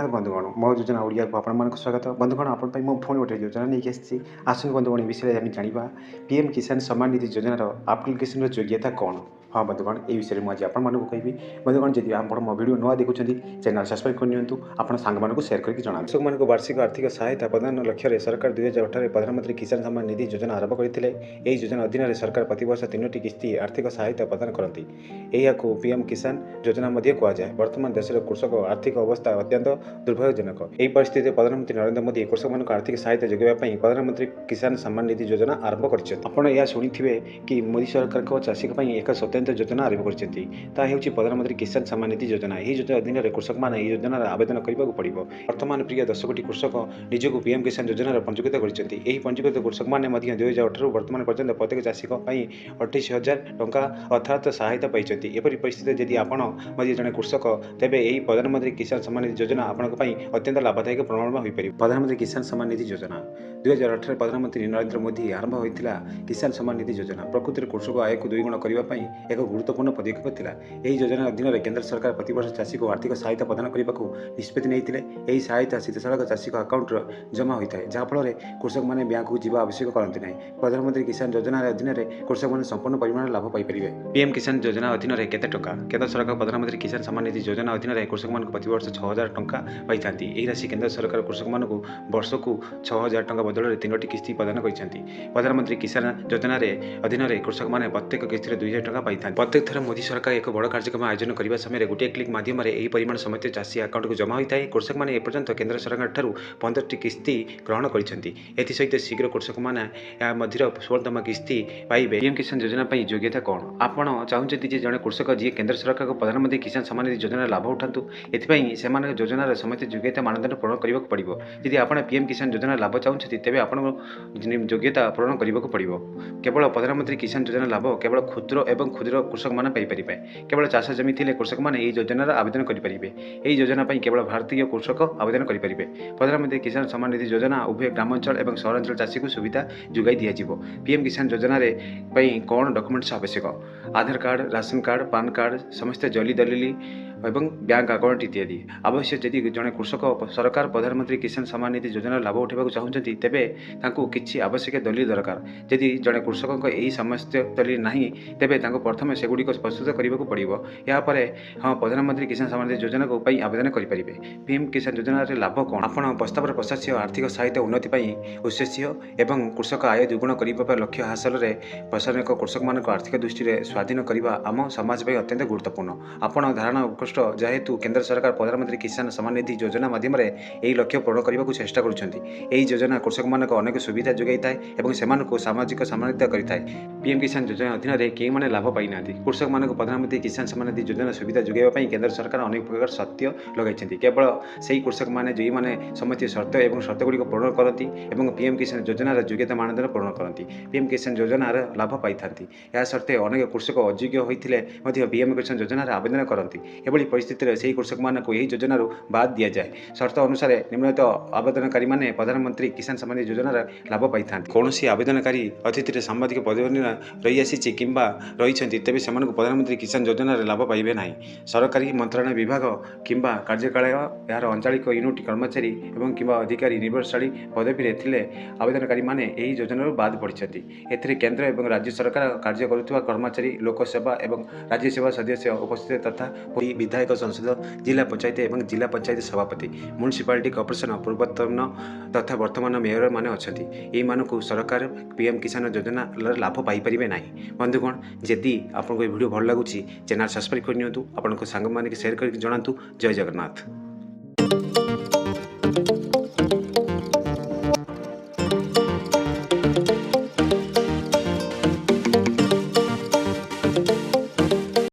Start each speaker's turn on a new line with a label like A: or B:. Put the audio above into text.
A: ଜଗନ୍ନାଥ ବନ୍ଧୁଗଣ, ମୋ ଯୋଜନା ଓଡ଼ିଆକୁ ଆପଣମାନଙ୍କୁ ସ୍ୱାଗତ। ବନ୍ଧୁଗଣ, ଆପଣ ପାଇଁ ମୁଁ ପୁଣି ଗୋଟେ ଯୋଜନା ନେଇକି ଆସିଛି। ଆସନ୍ତୁ ବନ୍ଧୁଗଣ, ଏ ବିଷୟରେ ଆମେ ଜାଣିବା, ପି ଏମ୍ କିଷାନ ସମ୍ମାନ ନିଧି ଯୋଜନାର ଆପ୍ଲିକେସନ୍ର ଯୋଗ୍ୟତା କ'ଣ? ହଁ ବନ୍ଧୁଗଣ, ଏହି ବିଷୟରେ ମୁଁ ଆଜି ଆପଣମାନଙ୍କୁ କହିବି। ବନ୍ଧୁଗଣ, ଯଦି ଆପଣ ମୋ ଭିଡ଼ିଓ ନୂଆ ଦେଖୁଛନ୍ତି, ଚ୍ୟାନେଲ୍ ସବସ୍କ୍ରାଇବ୍ କରିନିଅନ୍ତୁ, ଆପଣ ସାଙ୍ଗମାନଙ୍କୁ ସେୟାର କରିକି ଜଣାନ୍ତୁ। କୃଷକମାନଙ୍କୁ ବାର୍ଷିକ ଆର୍ଥିକ ସହାୟତା ପ୍ରଦାନ ଲକ୍ଷ୍ୟରେ ସରକାର 2018ରେ ପ୍ରଧାନମନ୍ତ୍ରୀ କିଷାନ ସମ୍ମାନ ନିଧି ଯୋଜନା ଆରମ୍ଭ କରିଥିଲେ। ଏହି ଯୋଜନା ଅଧୀନରେ ସରକାର ପ୍ରତିବର୍ଷ ତିନୋଟି କିସ୍ତି ଆର୍ଥିକ ସହାୟତା ପ୍ରଦାନ କରନ୍ତି। ଏହାକୁ ପି ଏମ୍ କିଷାନ ଯୋଜନା ମଧ୍ୟ କୁହାଯାଏ। ବର୍ତ୍ତମାନ ଦେଶର କୃଷକ ଆର୍ଥିକ ଅବସ୍ଥା ଅତ୍ୟନ୍ତ ଦୁର୍ଭାଗ୍ୟଜନକ। ଏହି ପରିସ୍ଥିତିରେ ପ୍ରଧାନମନ୍ତ୍ରୀ ନରେନ୍ଦ୍ର ମୋଦି କୃଷକମାନଙ୍କୁ ଆର୍ଥିକ ସହାୟତା ଯୋଗାଇବା ପାଇଁ ପ୍ରଧାନମନ୍ତ୍ରୀ କିଷାନ ସମ୍ମାନ ନିଧି ଯୋଜନା ଆରମ୍ଭ କରିଛନ୍ତି। ଆପଣ ଏହା ଶୁଣିଥିବେ କି ମୋଦି ସରକାରଙ୍କ ଚାଷୀଙ୍କ ପାଇଁ ଏକ ସ୍ୱତନ୍ତ୍ର ଯୋଜନା ଆରମ୍ଭ କରିଛନ୍ତି। ତାହା ହେଉଛି ପ୍ରଧାନମନ୍ତ୍ରୀ କିଷାନ ସମ୍ମାନ ନିଧି ଯୋଜନା। ଏହି ଯୋଜନା ଅଧୀନରେ କୃଷକମାନେ ଏହି ଯୋଜନାର ଆବେଦନ କରିବାକୁ ପଡ଼ିବ। ବର୍ତ୍ତମାନ ପ୍ରିୟ 10 କୋଟି କୃଷକ ନିଜକୁ ପି ଏମ୍ କିଷାନ ଯୋଜନାର ପଞ୍ଜୀକୃତ କରିଛନ୍ତି। ଏହି ପଞ୍ଜୀକୃତ କୃଷକମାନେ ମଧ୍ୟ 2018ରୁ ବର୍ତ୍ତମାନ ପର୍ଯ୍ୟନ୍ତ ପ୍ରତ୍ୟେକ ଚାଷୀଙ୍କ ପାଇଁ 28,000 ଟଙ୍କା ଅର୍ଥାତ୍ ସହାୟତା ପାଇଛନ୍ତି। ଏପରି ପରିସ୍ଥିତିରେ ଯଦି ଆପଣ ମଧ୍ୟ ଜଣେ କୃଷକ, ତେବେ ଏହି ପ୍ରଧାନମନ୍ତ୍ରୀ କିଷାନ ସମ୍ମାନ ନିଧି ଯୋଜନା ଆପଣଙ୍କ ପାଇଁ ଅତ୍ୟନ୍ତ ଲାଭଦାୟକ ପ୍ରମାଣ ହୋଇପାରିବ। ପ୍ରଧାନମନ୍ତ୍ରୀ କିଷାନ ସମ୍ମାନ ନିଧି ଯୋଜନା, 2018ରେ ପ୍ରଧାନମନ୍ତ୍ରୀ ନରେନ୍ଦ୍ର ମୋଦି ଆରମ୍ଭ ହୋଇଥିଲା କିଷାନ ସମ୍ମାନ ନିଧି ଯୋଜନା। ପ୍ରକୃତରେ କୃଷକ ଆୟକୁ ଦୁଇଗୁଣ କରିବା ପାଇଁ ଏକ ଗୁରୁତ୍ୱପୂର୍ଣ୍ଣ ପଦକ୍ଷେପ ଥିଲା। ଏହି ଯୋଜନା ଅଧୀନରେ କେନ୍ଦ୍ର ସରକାର ପ୍ରତିବର୍ଷ ଚାଷୀକୁ ଆର୍ଥିକ ସହାୟତା ପ୍ରଦାନ କରିବାକୁ ନିଷ୍ପତ୍ତି ନେଇଥିଲେ। ଏହି ସହାୟତା ସିଧାସଳଖ ଚାଷୀଙ୍କ ଆକାଉଣ୍ଟରେ ଜମା ହୋଇଥାଏ, ଯାହାଫଳରେ କୃଷକମାନେ ବ୍ୟାଙ୍କକୁ ଯିବା ଆବଶ୍ୟକ କରନ୍ତି ନାହିଁ। ପ୍ରଧାନମନ୍ତ୍ରୀ କିଷାନ ଯୋଜନା ଅଧୀନରେ କୃଷକମାନେ ସମ୍ପୂର୍ଣ୍ଣ ପରିମାଣର ଲାଭ ପାଇପାରିବେ। ପି ଏମ୍ କିଷାନ ଯୋଜନା ଅଧୀନରେ କେତେ ଟଙ୍କା? କେନ୍ଦ୍ର ସରକାର ପ୍ରଧାନମନ୍ତ୍ରୀ କିଷାନ ସମ୍ମାନ ନିଧି ଯୋଜନା ଅଧୀନରେ କୃଷକମାନଙ୍କୁ ପ୍ରତିବର୍ଷ 6,000 ଟଙ୍କା ପାଇଥାନ୍ତି। ଏହି ରାଶି କେନ୍ଦ୍ର ସରକାର କୃଷକମାନଙ୍କୁ ବର୍ଷକୁ 6,000 ଟଙ୍କା ବଦଳରେ ତିନୋଟି କିସ୍ତି ପ୍ରଦାନ କରିଛନ୍ତି। ପ୍ରଧାନମନ୍ତ୍ରୀ କିଷାନ ଯୋଜନାରେ ଅଧୀନରେ କୃଷକମାନେ ପ୍ରତ୍ୟେକ କିସ୍ତିରେ 2,000 ଟଙ୍କା ପାଇଥାନ୍ତି। ପ୍ରତ୍ୟେକ ଥର ମୋଦି ସରକାର ଏକ ବଡ଼ କାର୍ଯ୍ୟକ୍ରମ ଆୟୋଜନ କରିବା ସମୟରେ ଗୋଟିଏ କ୍ଲିକ୍ ମାଧ୍ୟମରେ ଏହି ପରିମାଣ ସମସ୍ତ ଚାଷୀ ଆକାଉଣ୍ଟକୁ ଜମା ହୋଇଥାଏ। କୃଷକମାନେ ଏପର୍ଯ୍ୟନ୍ତ କେନ୍ଦ୍ର ସରକାରଙ୍କଠାରୁ 15ଟି କିସ୍ତି ଗ୍ରହଣ କରିଛନ୍ତି। ଏଥିସହିତ ଶୀଘ୍ର କୃଷକମାନେ ଏହା ମଧ୍ୟର 16ତମ କିସ୍ତି ପାଇବେ। ପି ଏମ୍ କିଷାନ ଯୋଜନା ପାଇଁ ଯୋଗ୍ୟତା କ'ଣ? ଆପଣ ଚାହୁଁଛନ୍ତି ଯେ ଜଣେ କୃଷକ ଯିଏ କେନ୍ଦ୍ର ସରକାରଙ୍କ ପ୍ରଧାନମନ୍ତ୍ରୀ କିଷାନ ସମ୍ମାନ ନିଧି ଯୋଜନାର ଲାଭ ଉଠାନ୍ତୁ, ଏଥିପାଇଁ ସେମାନଙ୍କ ଯୋଜନାର ସମସ୍ତ ଯୋଗ୍ୟତା ମାନଦଣ୍ଡ ପୂରଣ କରିବାକୁ ପଡ଼ିବ। ଯଦି ଆପଣ ପି ଏମ୍ କିଷାନ ଯୋଜନାର ଲାଭ ଚାହୁଁଛନ୍ତି, ତେବେ ଆପଣଙ୍କୁ ଯୋଗ୍ୟତା ପୂରଣ କରିବାକୁ ପଡ଼ିବ। କେବଳ ପ୍ରଧାନମନ୍ତ୍ରୀ କିଷାନ ଯୋଜନା ଲାଭ କେବଳ କ୍ଷୁଦ୍ର ଏବଂ କ୍ଷୁଦ୍ର କୃଷକମାନେ ପାଇପାରିବେ। କେବଳ ଚାଷ ଜମି ଥିଲେ କୃଷକମାନେ ଏହି ଯୋଜନାର ଆବେଦନ କରିପାରିବେ। ଏହି ଯୋଜନା ପାଇଁ କେବଳ ଭାରତୀୟ କୃଷକ ଆବେଦନ କରିପାରିବେ। ପ୍ରଧାନମନ୍ତ୍ରୀ କିଷାନ ସମ୍ମାନ ନିଧି ଯୋଜନା ଉଭୟ ଗ୍ରାମାଞ୍ଚଳ ଏବଂ ସହରାଞ୍ଚଳ ଚାଷୀକୁ ସୁବିଧା ଯୋଗାଇ ଦିଆଯିବ। ପି ଏମ୍ କିଷାନ ଯୋଜନାରେ ପାଇଁ କ'ଣ ଡକୁମେଣ୍ଟସ୍ ଆବଶ୍ୟକ? Aadhaar card, ration card, PAN card, ସମସ୍ତ ଜଲି ଦଲିଲ ଏବଂ ବ୍ୟାଙ୍କ ଆକାଉଣ୍ଟ ଇତ୍ୟାଦି ଆବଶ୍ୟକ। ଯଦି ଜଣେ କୃଷକ ସରକାର ପ୍ରଧାନମନ୍ତ୍ରୀ କିଷାନ ସମ୍ମାନ ନିଧି ଯୋଜନାର ଲାଭ ଉଠାଇବାକୁ ଚାହୁଁଛନ୍ତି, ତେବେ ତାଙ୍କୁ କିଛି ଆବଶ୍ୟକ ଦଲିଲ ଦରକାର। ଯଦି ଜଣେ କୃଷକଙ୍କ ଏହି ସମସ୍ତ ଦଲିଲ ନାହିଁ, ତେବେ ତାଙ୍କୁ ପ୍ରଥମେ ସେଗୁଡ଼ିକ ପ୍ରସ୍ତୁତ କରିବାକୁ ପଡ଼ିବ। ଏହାପରେ ହଁ ପ୍ରଧାନମନ୍ତ୍ରୀ କିଷାନ ସମ୍ମାନ ନିଧି ଯୋଜନାକୁ ପାଇଁ ଆବେଦନ କରିପାରିବେ। ପି ଏମ୍ କିଷାନ ଯୋଜନାରେ ଲାଭ କ'ଣ? ଆପଣ ପ୍ରସ୍ତାବର ପ୍ରଶାସୀୟ ଆର୍ଥିକ ସହାୟତା ଉନ୍ନତି ପାଇଁ ଉଦ୍ଦେଶ୍ୟ ଏବଂ କୃଷକ ଆୟ ଦ୍ୱିଗୁଣ କରିବା ପାଇଁ ଲକ୍ଷ୍ୟ ହାସଲରେ ପ୍ରସାରକ କୃଷକମାନଙ୍କୁ ଆର୍ଥିକ ଦୃଷ୍ଟିରେ ସ୍ୱାଧୀନ କରିବା ଆମ ସମାଜ ପାଇଁ ଅତ୍ୟନ୍ତ ଗୁରୁତ୍ୱପୂର୍ଣ୍ଣ। ଆପଣ ଧାରଣା ଉତ୍କୃଷ୍ଟ, ଯେହେତୁ କେନ୍ଦ୍ର ସରକାର ପ୍ରଧାନମନ୍ତ୍ରୀ କିଷାନ ସମ୍ମାନ ନିଧି ଯୋଜନା ମାଧ୍ୟମରେ ଏହି ଲକ୍ଷ୍ୟ ପୂରଣ କରିବାକୁ ଚେଷ୍ଟା କରୁଛନ୍ତି। ଏହି ଯୋଜନା କୃଷକମାନଙ୍କୁ ଅନେକ ସୁବିଧା ଯୋଗାଇଥାଏ ଏବଂ ସେମାନଙ୍କୁ ସାମାଜିକ ସମ୍ମାନିତ କରିଥାଏ। ପି ଏମ୍ କିଷାନ ଯୋଜନା ଅଧୀନରେ କେଉଁମାନେ ଲାଭ ପାଇନାହାନ୍ତି? କୃଷକମାନଙ୍କୁ ପ୍ରଧାନମନ୍ତ୍ରୀ କିଷାନ ସମ୍ମାନ ନିଧି ଯୋଜନା ସୁବିଧା ଯୋଗାଇବା ପାଇଁ କେନ୍ଦ୍ର ସରକାର ଅନେକ ପ୍ରକାର ସର୍ତ୍ତ ଲଗାଇଛନ୍ତି। କେବଳ ସେହି କୃଷକମାନେ ଯେଉଁମାନେ ସମସ୍ତ ସର୍ତ୍ତ ଏବଂ ସର୍ତ୍ତଗୁଡ଼ିକ ପୂରଣ କରନ୍ତି ଏବଂ ପି ଏମ୍ କିଷାନ ଯୋଜନାର ଯୋଗ୍ୟତା ମାନଦଣ୍ଡ ପୂରଣ କରନ୍ତି, ପି ଏମ୍ କିଷାନ ଯୋଜନାର ଲାଭ ପାଇଥାନ୍ତି। ଏହା ସତ୍ତ୍ୱେ ଅନେକ କୃଷକ ଅଯୋଗ୍ୟ ହୋଇଥିଲେ ମଧ୍ୟ ପି ଏମ୍ କିଷାନ ଯୋଜନାରେ ଆବେଦନ କରନ୍ତି। ଏଭଳି ପରିସ୍ଥିତିରେ ସେହି କୃଷକମାନଙ୍କୁ ଏହି ଯୋଜନାରୁ ବାଦ୍ ଦିଆଯାଏ। ସର୍ତ୍ତ ଅନୁସାରେ ନିମ୍ନଲିଖିତ ଆବେଦନକାରୀମାନେ ପ୍ରଧାନମନ୍ତ୍ରୀ କିଷାନ ସମ୍ମାନ ନିଧି ଯୋଜନାର ଲାଭ ପାଇଥାନ୍ତି। କୌଣସି ଆବେଦନକାରୀ ଅତୀତରେ ସାମ୍ବାଦିକ ପଦବୀରେ ରହିଆସିଛି କିମ୍ବା ରହିଛନ୍ତି, ତେବେ ସେମାନଙ୍କୁ ପ୍ରଧାନମନ୍ତ୍ରୀ କିଷାନ ଯୋଜନାରେ ଲାଭ ପାଇବେ ନାହିଁ। ସରକାରୀ ମନ୍ତ୍ରଣାଳୟ, ବିଭାଗ କିମ୍ବା କାର୍ଯ୍ୟାଳୟ, ଏହାର ଆଞ୍ଚଳିକ ୟୁନିଟ୍ କର୍ମଚାରୀ ଏବଂ କିମ୍ବା ଅଧିକାରୀ ନିର୍ଭରଶାଳୀ ପଦବୀରେ ଥିଲେ ଆବେଦନକାରୀମାନେ ଏହି ଯୋଜନାରୁ ବାଦ୍ ପଡ଼ିଛନ୍ତି। ଏଥିରେ କେନ୍ଦ୍ର ଏବଂ ରାଜ୍ୟ ସରକାର କାର୍ଯ୍ୟ କରୁଥିବା କର୍ମଚାରୀ, ଲୋକସେବା ଏବଂ ରାଜ୍ୟସଭା ସଦସ୍ୟ ଉପସ୍ଥିତ ତଥା ବିଧାୟକ, ସଂସଦ, ଜିଲ୍ଲା ପଞ୍ଚାୟତ ଏବଂ ଜିଲ୍ଲା ପଞ୍ଚାୟତ ସଭାପତି, ମ୍ୟୁନିସିପାଲିଟି କର୍ପୋରେସନ ପୂର୍ବତନ ତଥା ବର୍ତ୍ତମାନ ମେୟରମାନେ ଅଛନ୍ତି। ଏଇମାନଙ୍କୁ ସରକାର ପି ଏମ୍ କିଷାନ ଯୋଜନାର ଲାଭ ପାଇପାରିବେ ନାହିଁ। ବନ୍ଧୁଗଣ, ଯଦି ଆପଣଙ୍କୁ ଏ ଭିଡ଼ିଓ ଭଲ ଲାଗୁଛି, ଚ୍ୟାନେଲ୍ ସବସ୍କ୍ରାଇବ୍ କରିନିଅନ୍ତୁ, ଆପଣଙ୍କ ସାଙ୍ଗମାନଙ୍କୁ ସେୟାର କରିକି ଜଣାନ୍ତୁ। ଜୟ ଜଗନ୍ନାଥ।